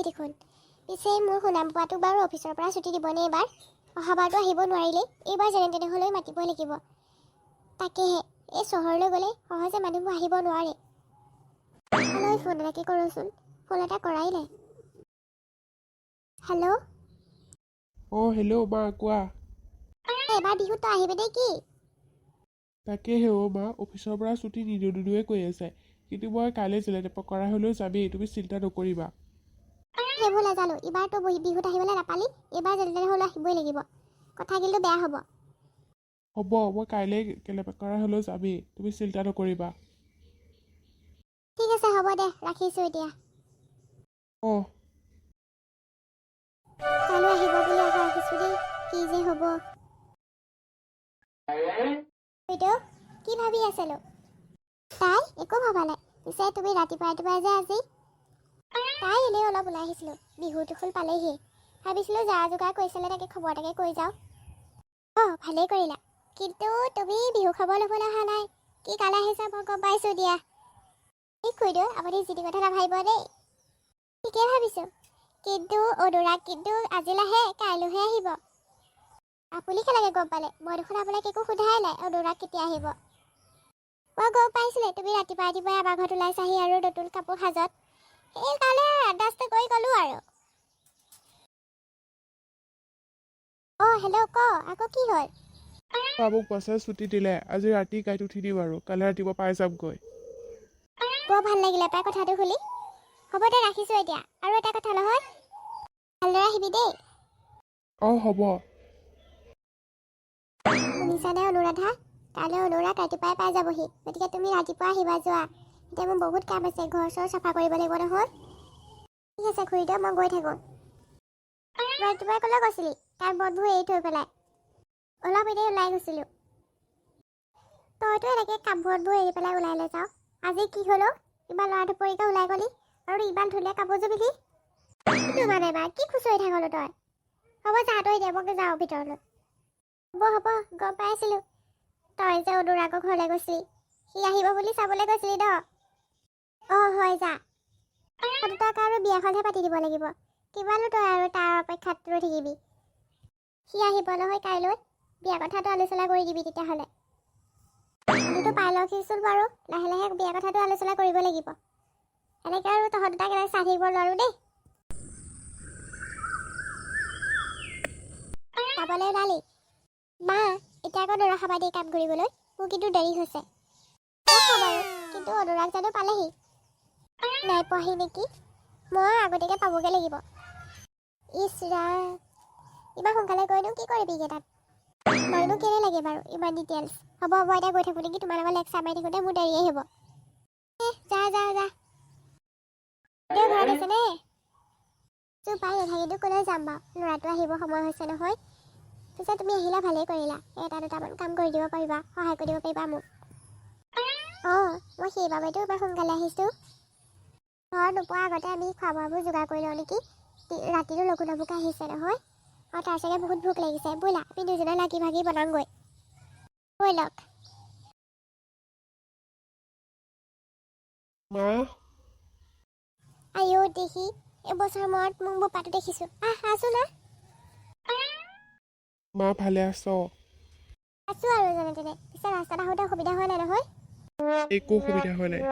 দেখোন। পিছে মোৰ শুনাম পোৱাটোক বাৰু অফিচৰ পৰা ছুটি দিবনে এইবাৰ? অহাবাৰতো আহিব নোৱাৰিলেই, এইবাৰ যেনে তেনে হ'লেও মাতিবই লাগিব। তাকেহে, এই চহৰলৈ গ'লে সহজে মানুহবোৰ আহিব নোৱাৰে। তালৈ ফোন এটাকে কৰোঁচোন। ফোন এটা কৰাই নাই। হেল্ল'। অঁ, হেল্ল' মা, কোৱা। এইবাৰ বিহুত তই আহিবি নে কি? তাকেহে অ' মা, অফিচৰ পৰা ছুটি নিদিওঁ নিদিওঁৱে কৈ আছে। কিন্তু মই কাইলৈ যেনে কৰা হ'লেও যামেই, তুমি চিন্তা নকৰিবা। সেইবোৰ নাজানো। এইবাৰ তই বিহুত আহিবলৈ নাপালি, এইবাৰ যেনে তেনে হ'লেও আহিবই লাগিব। কথা কিন্তু বেয়া হ'ব। হ'ব, মই কাইলৈ কেলেপেকৰা হ'লেও যামেই, তুমি চিন্তা নকৰিবা। ঠিক আছে, হ'ব দে, ৰাখিছোঁ এতিয়া। অঁ। কাইলৈ আহিব বুলি আশা ৰাখিছোঁ দেই। কি যে হ'ব! বাইদেউ, কি ভাবি আছেনো? তাই একো ভবা নাই। পিছে তুমি ৰাতিপুৱা ৰাতিপুৱাই যে আজি? তাই এনেই অলপ ওলাই আহিছিলোঁ। বিহু দেখোন পালেহি, ভাবিছিলোঁ যা যোগাৰ কৰিছিলে, তাকে খবৰ এটাকে কৰি যাওঁ। অঁ, ভালেই কৰিলা। কিন্তু তুমি বিহু খাব ল'বলৈ অহা নাই, কি কালে আহিছা মই গম পাইছোঁ দিয়া। এই খুৰীদেউ, আপুনি যি টি কথা নাভাবিব দেই। ঠিকেই ভাবিছোঁ। কিন্তু অনুৰাগ কিন্তু আজি নাহে, কাইলৈহে আহিব। আপুনি কেনেকৈ গম পালে? মই দেখোন আপোনাক একো সোধাই নাই অনুৰাগ কেতিয়া আহিব। মই গম পাইছিলে তুমি ৰাতিপুৱা ৰাতিপুৱাই আমাৰ ঘৰত ওলাইছাহি আৰু নতুন কাপোৰ সাজত, সেইকাৰণে আন্দাজটো কৰি গ'লো আৰু। অঁ, হেল্ল', ক আকৌ, কি হ'ল? মা, মোক বছে ছুটি দিলে। আজি ৰাতি গাড়ীত উঠি দিম আৰু কাইলৈ ৰাতিপুৱা পাই যামগৈ। বৰ ভাল লাগিলে পাই কথাটো শুনি। হ'ব দে, ৰাখিছোঁ এতিয়া। আৰু এটা কথা নহয়, ভালদৰে আহিবি দেই। অঁ, হ'ব। শুনিছানে অনুৰাধা, কাইলৈ অনুৰাগ ৰাতিপুৱাই পাই যাবহি। গতিকে তুমি ৰাতিপুৱা আহিবা যোৱা। এতিয়া মোৰ বহুত কাম আছে, ঘৰ চৰ চাফা কৰিব লাগিব নহয়। ঠিক আছে খুৰীদেউ, মই গৈ থাকোঁ। ৰাতিপুৱাই ক'লৈ গৈছিলি তাৰ বনবোৰ এৰি থৈ পেলাই? অলপ এনেই ওলাই গৈছিলোঁ। তইতো এনেকৈ কাম বনবোৰ এৰি পেলাই ওলাই লৈ যাওঁ। আজি কি হ'ল অ'? ইমান লৰা দুপৰীয়াকৈ ওলাই গ'লি আৰু ইমান ধুনীয়া কাপোৰযোৰ পিন্ধি। কিনো মানে বা কি খুচৰি থাকনো তই? হ'ব যা তই এতিয়া, মই যাওঁ ভিতৰলৈ। হ'ব হ'ব, গম পাইছিলোঁ। তই যে অনুৰাগৰ ঘৰলৈ গৈছিলি, সি আহিব বুলি চাবলৈ গৈছিলি ন? অঁ হয়, যা। তহঁতক আৰু বিয়াখনহে পাতি দিব লাগিব। কিমাননো তই আৰু তাৰ অপেক্ষাত ৰৈ থাকিবি? সি আহিব নহয় কাইলৈ, বিয়া কথাটো আলোচনা কৰি দিবি তেতিয়াহ'লে। মানুহটো পাই লওকহিচোন বাৰু, লাহে লাহে বিয়া কথাটো আলোচনা কৰিব লাগিব। এনেকৈ আৰু তহঁত দুটাক এনেকৈ চাই থাকিব নোৱাৰোঁ দেই। যাবলৈ ওলালি? মা, এতিয়া আকৌ নৰখাবা দেই কাম কৰিবলৈ, মোৰ কিন্তু দেৰি হৈছে। ৰখা বাৰু, কিন্তু অনুৰাগ জানো পালেহি? নাই পোৱাহি নেকি? মই আগতীয়াকৈ পাবগৈ লাগিব। ইছ ৰাম, ইমান সোনকালে গৈনো কি কৰিবিগৈ তাত? তোমাকনো কেলৈ লাগে বাৰু ইমান ডিটেইলছ? হ'ব হ'ব, এতিয়া গৈ থাকোঁ নেকি? তোমাৰ লগত লেকচাৰ মাৰি থাকোঁতে মোৰ দেৰিয়ে হ'ব। এ যা যা যা। দেউ ঘৰত আছেনে? চুপ পাই নাথাকিনো ক'লৈ যাম বাৰু? ল'ৰাটো আহিব সময় হৈছে নহয়। পিছে তুমি আহিলা, ভালেই কৰিলা। এটা দুটামান কাম কৰি দিব পাৰিবা, সহায় কৰি দিব পাৰিবা মোক। অঁ, মই সেইবাবেতো ইমান সোনকালে আহিছোঁ। ঘৰ নোপোৱাৰ আগতে আমি খোৱা বোৱাবোৰ যোগাৰ কৰি লওঁ নেকি? ৰাতিটো লঘু লঘুকৈ আহিছে নহয়। অঁ, তাৰ চাগে বহুত ভোক লাগিছে। ব'লা, আমি দুজনে লাগি ভাগি বনাওঁগৈ। ব'লক। মা। আইঅ দেহি, এবছৰ মূৰত মোক বোপাটো দেখিছোঁ। আহ, আহচোন আহ। মা, ভালে আছ? আছোঁ আৰু যেনে তেনে। পিছে ৰাস্তাত আহোঁতে অসুবিধা হোৱা নাই নহয়? একো অসুবিধা হোৱা নাই।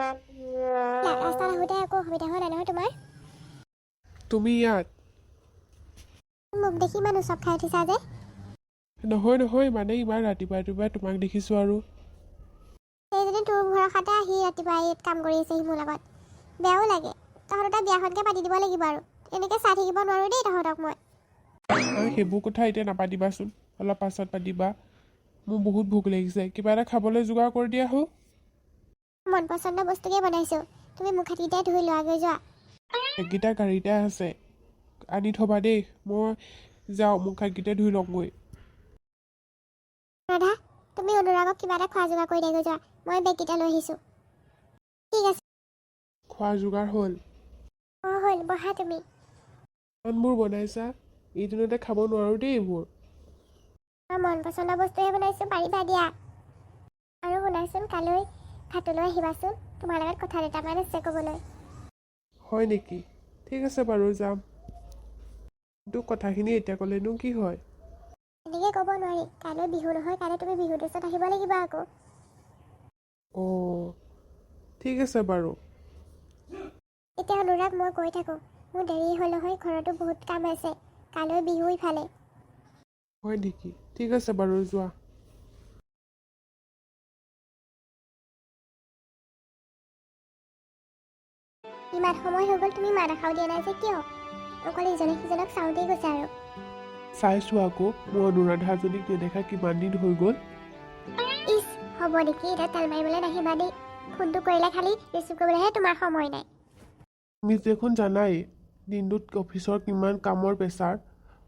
ৰাস্তাত আহোঁতে একো অসুবিধা হোৱা নাই নহয় তোমাৰ? তুমি ইয়াত? মোক দেখি ইমান উচপ খাই উঠিছা যে? নহয় নহয়, মানে ইমান ৰাতিপুৱা ৰাতিপুৱা তোমাক দেখিছোঁ আৰু। সেইজনী তোৰ ভৰসাতে আহি ৰাতিপুৱা ইয়াত কাম কৰি আছেহি মোৰ লগত। বেয়াও লাগে। তহঁত দুটা বিয়াখনকে পাতি দিব লাগিব আৰু, এনেকৈ চাই থাকিব নোৱাৰোঁ দেই তহঁতক মই। মা, সেইবোৰ কথা এতিয়া নাপাতিবাচোন, অলপ পাছত পাতিবা। মোৰ বহুত ভোক লাগিছে, কিবা এটা খাবলৈ যোগাৰ কৰি দিয়া হওঁ। মন পচন্দৰ বস্তুকে বনাইছোঁ, তুমি মুখ হাতকেইটাই ধুই লোৱাগৈ যোৱা। বেগকেইটা গাড়ীতে আছে, আনি থ'বা দেই। মই যাওঁ, মুখ হাতকেইটা ধুই লওঁগৈ। ৰাধা, তুমি অনুৰাগক কিবা এটা খোৱা যোগাৰ কৰি দিয়াগৈ যোৱা, মই বেগকেইটা লৈ আহিছোঁ। ঠিক আছে। খোৱা যোগাৰ হ'ল? অঁ, হ'ল, বহা তুমি। ইমানবোৰ বনাইছা, এদিনতে খাব নোৱাৰোঁ দেই এইবোৰ। মই মন পচন্দৰ বস্তুহে বনাইছোঁ, পাৰিবা দিয়া। আৰু শুনাচোন, কালৈ ঘাটলৈ আহিবাচোন, তোমাৰ লগত কথা দুটামান আছে ক'বলৈ। হয় নেকি? ঠিক আছে বাৰু, যাম। কিন্তু কথাখিনি এতিয়া ক'লেনো কি হয়? এনেকৈ ক'ব নোৱাৰি। কাইলৈ বিহু নহয়? কাইলৈ তুমি বিহু ড্ৰেছত আহিব লাগিব আকৌ। অঁ, ঠিক আছে বাৰু। এতিয়া অনুৰাগ, মই গৈ থাকোঁ। মোৰ দেৰি হ'ল নহয়, ঘৰতো বহুত কাম আছে। কাইলৈ বিহু ইফালে। হয় নেকি? ঠিক আছে বাৰু, যোৱা। ইমান সময় হৈ গ'ল, তুমি মাত এষাৰো দিয়া নাই যে কিয়? অকল ইজনে সিজনক চাওঁতেই গৈছে আৰু। চাইছোঁ আকৌ, মোৰ অনুৰাধাজনীক নেদেখা কিমান দিন হৈ গ'ল। ইছ, হ'ব নেকি? এতিয়া তেল মাৰিবলৈ নাহিবা দেই। ফোনটো কৰিলে খালি ৰিচিভ কৰিবলৈহে তোমাৰ সময় নাই। তুমি দেখোন জানাই দিনটোত অফিচৰ কিমান কামৰ প্ৰেছাৰ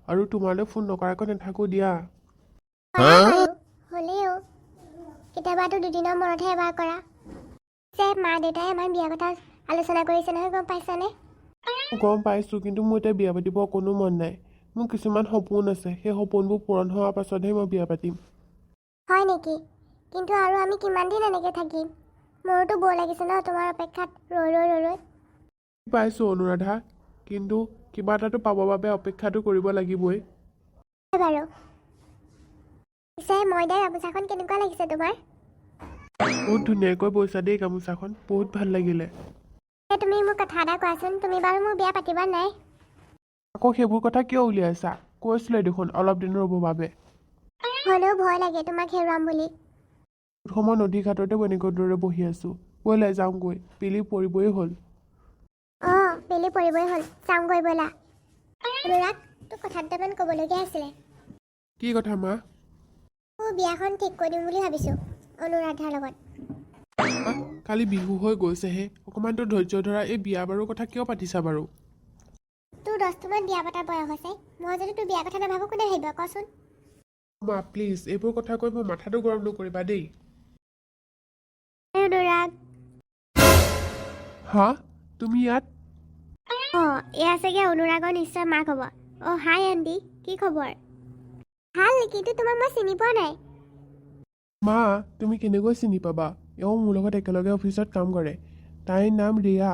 আৰু তোমালৈ ফোন নকৰাকৈ নাথাকোঁ দিয়া। কৰা বাৰু, হ'লেও কেতিয়াবাতো দুদিনৰ মূৰতহে এবাৰ কৰা। যে মা দেউতাই আমাৰ বিয়া কথা আলোচনা কৰিছে নহয়, গম পাইছানে? গম পাইছোঁ, কিন্তু মোৰ এতিয়া বিয়া পাতিব অকণো মন নাই। মোৰ কিছুমান সপোন আছে, সেই সপোনবোৰ পূৰণ হোৱাৰ পাছতহে মই বিয়া পাতিম। হয় নেকি? কিন্তু আৰু আমি কিমান দিন এনেকৈ থাকিম? মোৰোতো বৰ লাগিছে ন তোমাৰ অপেক্ষাত ৰৈ ৰৈ ৰৈ ৰৈ। পাইছোঁ অনুৰাধা, কিন্তু কিবা এটাতো পাবৰ বাবে অপেক্ষাটো কৰিব লাগিবই। হয় বাৰু। পিছে মই দিয়া গামোচাখন কেনেকুৱা লাগিছে তোমাৰ? বহুত ধুনীয়াকৈ বৈছা দেই গামোচাখন, বহুত ভাল লাগিলে। এতিয়া তুমি মোক কথা এটা কোৱাচোন, তুমি বাৰু মোক বিয়া পাতিবা নাই? আকৌ সেইবোৰ কথা কিয় উলিয়াইছা? কৈছিলোঁৱে দেখোন অলপ দিন ৰ'বৰ বাবে। হ'লেও ভয় লাগে তোমাক হেৰুৱাম বুলি। বহুত সময় নদীৰ ঘাটতে এনেকৈ দৰে বহি আছোঁ। ব'লা যাওঁগৈ, বেলি পৰিবই হ'ল। অঁ, বেলি পৰিবই হ'ল, যাওঁগৈ ব'লা। অনুৰাগ, তোক কথা দুটামান ক'বলগীয়া আছিলে। কি কথা মা? তোৰ বিয়াখন ঠিক কৰি দিম বুলি ভাবিছোঁ অনুৰাধাৰ লগত। মা, কালি বিহু হৈ গৈছেহে, অকণমানতো ধৈৰ্য ধৰা। এই বিয়া বাৰুৰ কথা কিয় পাতিছা বাৰু? তোৰ 10টোমান বিয়া পতাৰ বয়স হৈছে। মই যদি তোৰ বিয়া কথা নাভাবোঁ, কোনে ভাবিব কচোন? মা, প্লিজ, এইবোৰ কথা কৈ মোৰ মাথাটো গৰম নকৰিবা দেই। অনুৰাগ। হা, তুমি ইয়াত? অঁ, এয়া চাগে অনুৰাগৰ নিশ্চয় মাক হ'ব। অঁ, হাই আণ্টি, কি খবৰ? ভাল, কিন্তু তোমাক মই চিনি পোৱা নাই। মা, তুমি কেনেকৈ চিনি পাবা? এওঁ মোৰ লগত একেলগে অফিচত কাম কৰে। তাইৰ নাম ৰিয়া।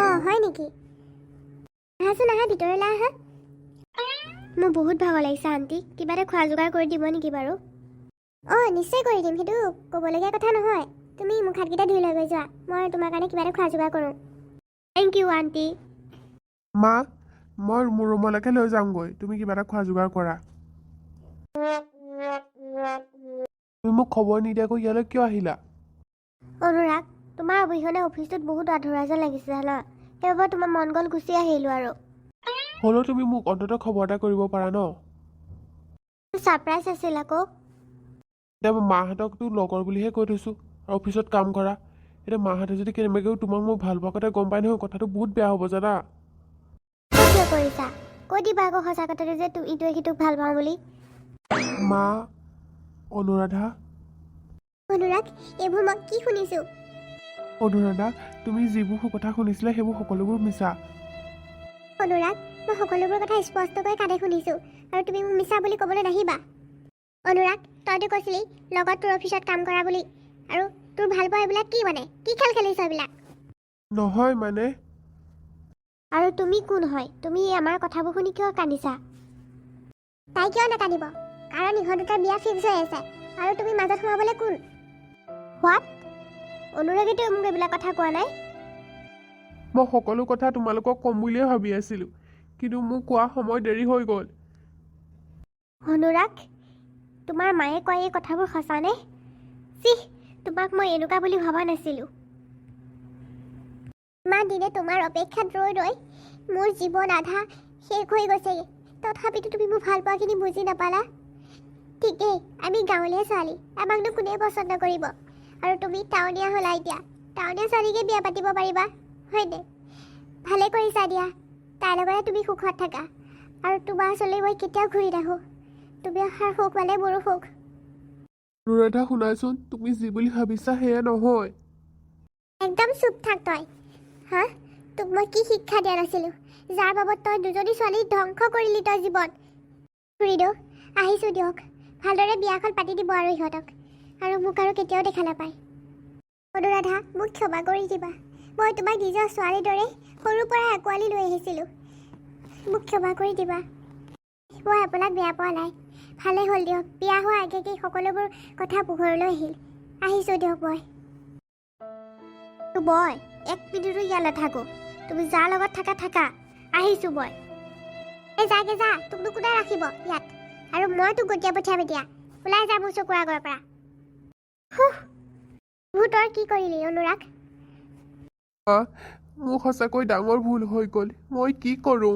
অঁ, হয় নেকি? আহাচোন আহা, ভিতৰলৈ আহা। মোৰ বহুত ভাগৰ লাগিছে আণ্টি, কিবা এটা খোৱা যোগাৰ কৰি দিব নেকি বাৰু? অঁ, নিশ্চয় কৰি দিম, সেইটো ক'বলগীয়া কথা নহয়। তুমি মুখ হাতকেইটা ধুই লৈ যোৱা, মই তোমাৰ কাৰণে কিবা এটা খোৱা যোগাৰ কৰোঁ। Thank U aunty. মা, মই মোৰ ৰুমলৈকে লৈ যামগৈ, তুমি কিবা এটা খোৱা যোগাৰ কৰা। তুমি মোক খবৰ নিদিয়াকৈ ইয়ালৈ কিয় আহিলা? অনুৰাগ, তোমাৰ অবিহনে অফিচটোত বহুত আধৰুৱা যেন লাগিছে জানা। সেইবাবে তোমাৰ মন গ'ল, গুচি আহিলোঁ আৰু। হ'লেও তুমি মোক অন্ততঃ খবৰ এটা কৰিব পাৰা ন? ছাৰপ্ৰাইজ আছিল আকৌ। এতিয়া মই মাহঁতকতো লগৰ বুলিহে কৈ থৈছোঁ আৰু অফিচত কাম কৰা। এতিয়া মাহঁতে যদি কেনেবাকৈও তোমাক মই ভাল পোৱা কথা গম পাই নহয়, কথাটো বহুত বেয়া হ'ব জানা। কিয় কৰিছা? কৈ দিবা আকৌ সঁচা কথাটো যে তুমি ইটোৱে সিটোক ভাল পাওঁ বুলি। মা, অনুৰাধা। অনুৰাগ, এইবোৰ মই কি শুনিছোঁ? অনুৰাধা, তুমি যিবোৰ কথা শুনিছিলা সেইবোৰ সকলোবোৰ মিছা। অনুৰাগ, মই সকলোবোৰ কথা স্পষ্টকৈ কাণে শুনিছোঁ আৰু তুমি মোক মিছা বুলি ক'বলৈ নাহিবা। অনুৰাগ, তইতো কৈছিলি লগত তোৰ অফিচত কাম কৰা বুলি, আৰু তোৰ ভাল পোৱা এইবিলাক কি মানে? কি খেল খেলিছ এইবিলাক? নহয় মানে। আৰু তুমি কোন হয়? তুমি আমাৰ কথাবোৰ শুনি কিয় কান্দিছা? তাই কিয় নাকান্দিব? কাৰণ ইহঁত দুটাৰ বিয়া ফিক্স হৈ আছে আৰু তুমি মাজত সোমাবলৈ কোন? হোৱাত অনুৰাগেতো মোক এইবিলাক কথা কোৱা নাই। মই সকলো কথা তোমালোকক ক'ম বুলিয়ে ভাবি আছিলোঁ, কিন্তু মোক কোৱা সময় দেৰি হৈ গ'ল। অনুৰাগ, তোমাৰ মায়ে কোৱা এই কথাবোৰ সঁচানে? চিহ, তোমাক মই এনেকুৱা বুলি ভবা নাছিলোঁ। ইমান দিনে তোমাৰ অপেক্ষাত ৰৈ ৰৈ মোৰ জীৱন আধা শেষ হৈ গৈছেগৈ, তথাপিতো তুমি মোৰ ভাল পোৱাখিনি বুজি নাপালা। ঠিকেই, আমি গাঁৱলীয়া ছোৱালী, আমাকনো কোনে পচন্দ কৰিব? আৰু তুমি টাউনীয়া হ'লা, এতিয়া টাউনীয়া ছোৱালীকে বিয়া পাতিব পাৰিবা হয়নে? ভালে কৰিছা দিয়া, তাইৰ লগতে তুমি সুখত থাকা আৰু তোমাৰ ওচৰলৈ মই কেতিয়াও ঘূৰি নাহোঁ। তুমি অহাৰ সুখ মানে মোৰো সুখ। অনুৰাধা, শুনাচোন, তুমি যি বুলি ভাবিছা সেয়া নহয়। একদম চুপ থাক তই। হা, তোক মই কি শিক্ষা দিয়া নাছিলোঁ, যাৰ বাবদ তই দুজনী ছোৱালী ধ্বংস কৰিলি তই জীৱন। খুৰীদেউ, আহিছোঁ দিয়ক। ভালদৰে বিয়াখন পাতি দিব আৰু ইহঁতক, আৰু মোক আৰু কেতিয়াও দেখা নাপায়। অনুৰাধা, মোক ক্ষমা কৰি দিবা। মই তোমাক নিজৰ ছোৱালীৰ দৰে সৰুৰ পৰাই আঁকোৱালি লৈ আহিছিলোঁ। মোক ক্ষমা কৰি দিবা। মই আপোনাক বেয়া পোৱা নাই। ভালেই হ'ল দিয়ক, বিয়া হোৱাৰ আগে সকলোবোৰ কথা পোহৰলৈ আহিল। আহিছোঁ দিয়ক মই। মই এক মিনিটো ইয়াত নাথাকোঁ। তুমি যাৰ লগত থাকা থাকা, আহিছোঁ মই। এই যাগে যা, তোকনো কোনে ৰাখিব ইয়াত? আৰু মই তোক গতিয়াই পঠিয়াম। এতিয়া ওলাই যা মোৰ চকুৰ আগৰ পৰা। হুহ, তই কি কৰিলি অনুৰাগ? মা, মোৰ সঁচাকৈ ডাঙৰ ভুল হৈ গ'ল। মই কি কৰোঁ?